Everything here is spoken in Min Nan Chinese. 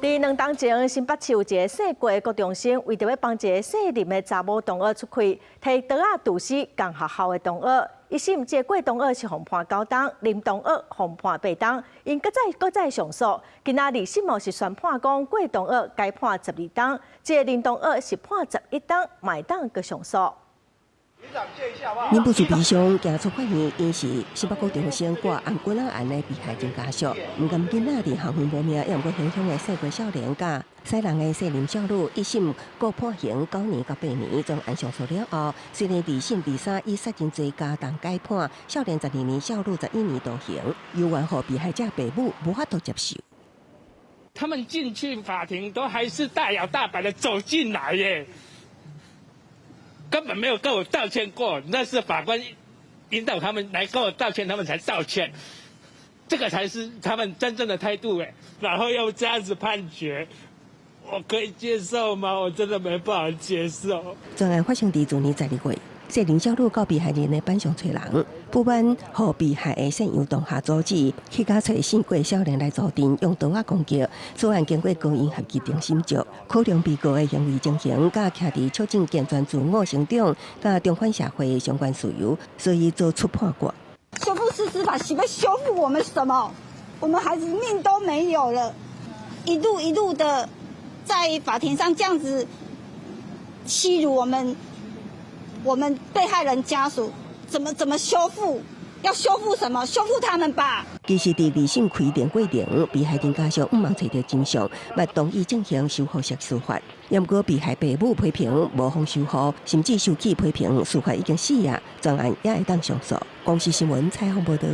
佇2冬前，新北市有一个姓郭的國中生，為著欲幫一个姓林的查某同學出氣，提刀仔毒死仝學校的同學。一審這个郭同學是予判9冬，林同學予判8冬，𪜶閣再閣再上訴。今仔二審嘛是宣判講，郭同學該判12冬，這个林同學是判11冬，嘛會當閣上訴。忍不住悲傷，行出法院，𪜶是新北國中生掛紅棍仔案的被害人家屬，毋甘囡仔佇校園無命，猶毋過輕兇的姓郭少年佮殺人的姓林少女，一審各判刑9年佮8年，全案上訴了後，雖然二審二三以殺人罪加重改判，少年12年，少女11年徒刑，猶原予被害者爸母無法度接受。他們進去法庭都還是大搖大擺的走進來耶。根本沒有跟我道歉過，那是法官引導他們來跟我道歉，他們才道歉，這個才是他們真正的態度誒。然後又這樣子判決，我可以接受嗎？我真的沒辦法接受。全案發生佇去年12月，姓林少女到被害人的班上揣人，不滿予被害的姓楊同學阻止，去共揣姓郭少年來助陣，用刀仔攻擊。此案經過高院合議庭審酌，考量被告的行為情形，佮徛佇促進健全自我成長、佮重返社會的相關事由，所以做出判決。修復式司法是欲修復我們什麼？我們孩子命都沒有了，一路一路的在法庭上這樣子欺辱我們。我們被害人家屬怎麼修復？要修復什麼？修復他們吧。其實，佇二審開庭過程，被害人家屬毋茫揣著真相，嘛同意進行修復式司法。毋過被害爸母批評無予修復，甚至受氣批評司法已經死啊，全案也會當上訴。公視新聞採訪報導。